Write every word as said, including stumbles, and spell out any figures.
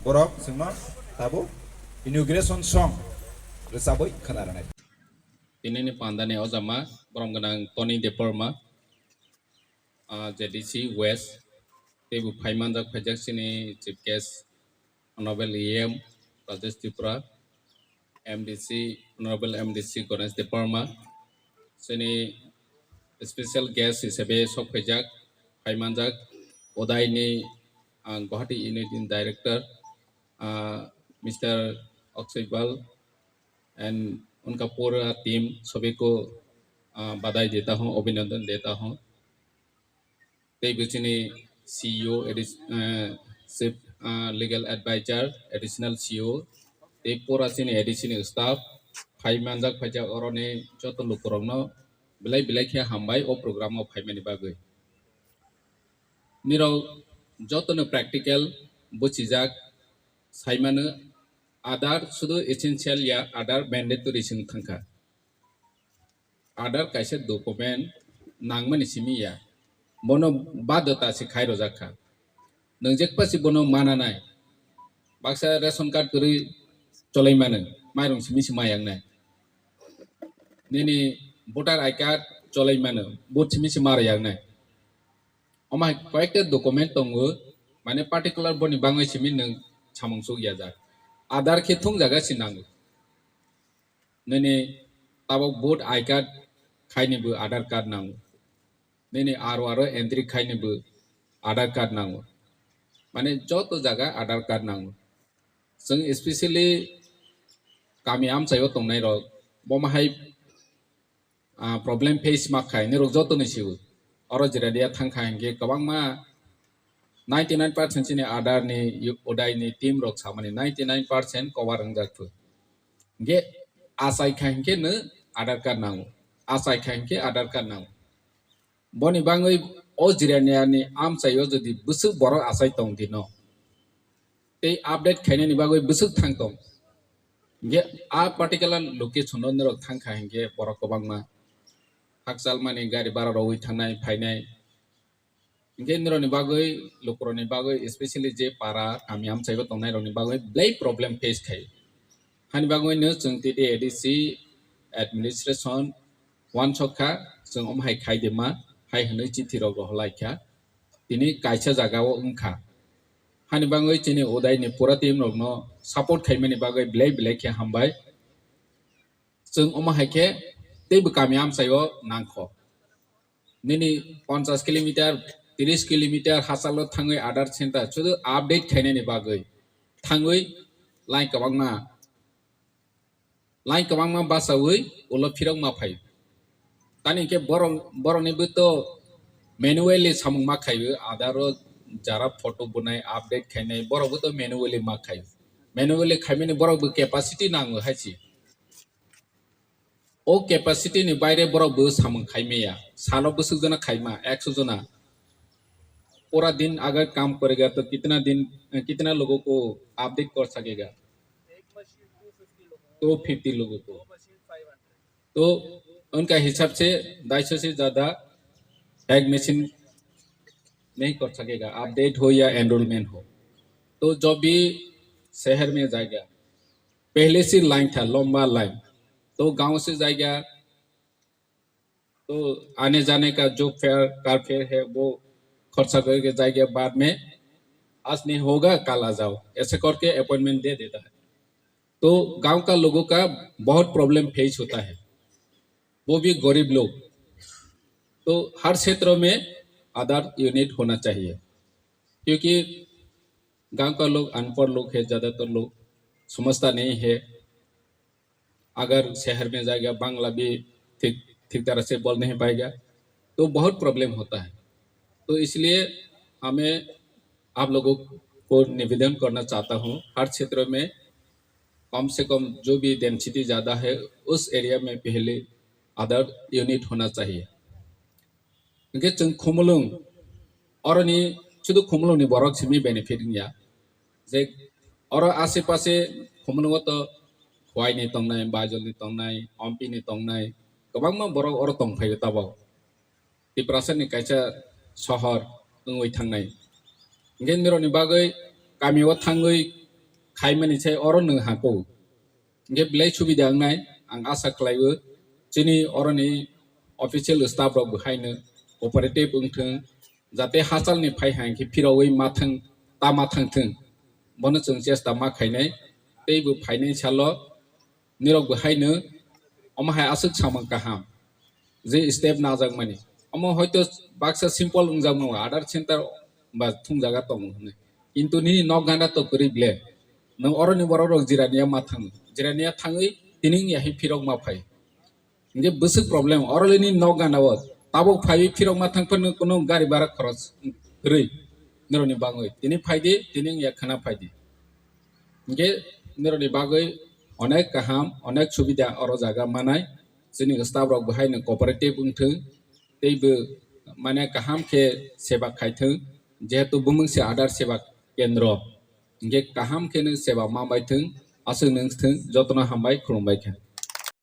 Borok chwngno tabuk inauguration song rwchabwi khwna rwnai. Tinini pandani ojama borom gwnang Tony Debbarma, ah, J D C West, teibo phaimanjak phaijak chini chief guest Honorable E M Rajesh Tripura, M D C, Honorable M D C Ganesh Debbarma, chini special guest hisabe sok phaijak, phaimanjak Udaini, ah, Guwahati unit ni director, ah, Mister Akshay Bal, and unka pura team sabhi ko, ah, badai deta hoon, abhinandan deta hoon. Tei bo chini C E O, addi-, eh, Chief, ah, Legal Advisor, Additional C E O, tei pura chini A D C ni staff, phai manjak phaijak oroni joto lukurokno belai belai khe hambai o program o phaimani bagwi. Nirok jotono practical buchijak saimano, Aadhaar sudu essential ya, Aadhaar mandatory se wng thangkha. Aadhaar kaisa document nangmani simi ya, bono badota se khai rojak kha. Nwng jekpa se bono mananai, baksa ration card kwrwi cholai mano, mairung simi se ma yangnai. Nini voter I card cholai mano, vote simi se ma rw yangnai. Omo hai koyekta document tongo, mane particular boni bangwi simi nwng samung suk yajak. Aadhaar khe thung jaga se nango. Nini tabuk vote I card khaini bo Aadhaar card nango. Nini R O R o entry khaini bo Aadhaar card nango. Mane joto jaga Aadhaar card nango. Chwng especially kami amchaio tongnairok, bomo hai, ah, problem face ma khai, nirok joto ni sio. Oro Jirania thangkha hinkhe kwbangma ninety nine percent chini Aadhaar ni, Uday ni team rok samani ninety nine percent cover wngjak phu. Hinkhe achai kha hinkhe no Aadhaar card nango, achai kha hinkhe Aadhaar card nango. Boni bangwi o Jirania ni amchaio jodi bwswk borok achai tong dino, tei update khainani bagwi bwswk thang tong. Hinkhe a particular location o norok thang kha hinkhe borok kwbangma hakchal mani gari bara rogwi thangnai phainai. Hinkhe norokni bagwi, lukurokni bagwi, especially je para kami amchaibo tongnairokni bagwi belai problem face khai. Hani bagwino chwng tini A D C administration uansuk kha, chwng omo hai khai de ma, hai hwnwi chithi rok rohor lai kha. Tini kaisa jaga o wngkha. Hani bagwi chini Uday ni pura team rokno support khaimani bagwi belai belai khe hambai. Chwng omo hai khe teibo kami amchai o nangkho. Nini ponchash kilometer, trish kilometer hachalo thangwi Aadhaar center sudu update khainani bagwi thangwi line kwbangma Line kwbangma bachaui ulo phirok ma phaio. Tani hinkhe borok, borokni bwto manually samung ma khaio, Aadhaar o jara photo bunai, update khainai, borok bwto manually ma khaio. Manually khaimani borok bo capacity nango hai se. O capacity ni baire borok bo samung khai maya. Salo bwswk jona khaima, ekso jona. Pura din agar kam karega to kitna din, kitna logo ko update kar sakega? Two fifty logo ko. तो उनका हिसाब से ढाई सौ से ज्यादा एक मशीन नहीं कर सकेगा, अपडेट हो या एनरोलमेंट हो। तो जो भी शहर में जाएगा, पहले से लाइन था, लंबा लाइन, तो गांव से जाएगा, तो आने जाने का जो फेयर, कार फेयर है, वो खर्चा करके जाएगा बाद में, आज नहीं होगा, कल आ जाओ, ऐसे करके अपॉइंटमेंट दे देता है। तो गांव का लोगों का बहुत प्रॉब्लम फेस होता है, वो भी गरीब लोग। तो हर क्षेत्र में आधार यूनिट होना चाहिए। क्योंकि गांव का लोग, अनपढ़ लोग है, ज्यादातर लोग समझता नहीं है। अगर शहर में जाएगा, बांग्ला भी ठीक, ठीक तरह से बोल नहीं पाएगा, तो बहुत प्रॉब्लम होता है। तो इसलिए हमें आप लोगों को निवेदन करना चाहता हूँ, हर क्षेत्र में कम से कम जो भी डेंसिटी ज़्यादा है, उस एरिया में पहले आधार यूनिट होना चाहिए। Hingke chwng Khumulwng, oroni sudu Khumulwngni borok simi benefit wngya. Je oro ashe pashe Khumulwngo to Khowai ni tongnai, Baijol ni tongnai, Ompi ni tongnai, kwbangma borok oro tongphaio tabok. Tiprasa ni kaisa sohor wngwi thangnai. Hingke nirokni bagwi kamio thangwi khaimani sai oro nwng hako. Hingke belai subida wngnai, ang asa khlaio, chini oroni official staff rok bo haino cooperative wngthwng, jate hachalni phai hai khe phirogwi ma thang, ta ma thangthwng, bono chwng chesta ma khainai. Tei bo phainai salo nirok bo haino omo hai aswk samung kaham, je step najakmani. Omo hoito baksa simple wngjakmano, Aadhaar center ba thungjaga tongo hwnwi. Kintu nini nok gana to kwrwi ble. Nwng oroni borok rok jirania ma thango. Jirania thangwi tini wngya hai phirok ma phai. Hingke bwswk problem, oro le nini nok gana o. Tabuk phaiwi phirok ma thang phano kuno gari bara khoros kwrwi. Nirokni bagwi. Tini phaidi, tini wngya khana phaidi. Hingke nirokni bagwi onek kaham, onek subida oro jaga manai. Chini staff rok bo haino cooperative wngthwng, tei bo mane kaham khe seba khaithwng, jehetu bumung se Aadhaar seba kendro. Hingke kaham khe no seba ma baithwng, aswk nwng thwng, jotono hambai khulumbai kha.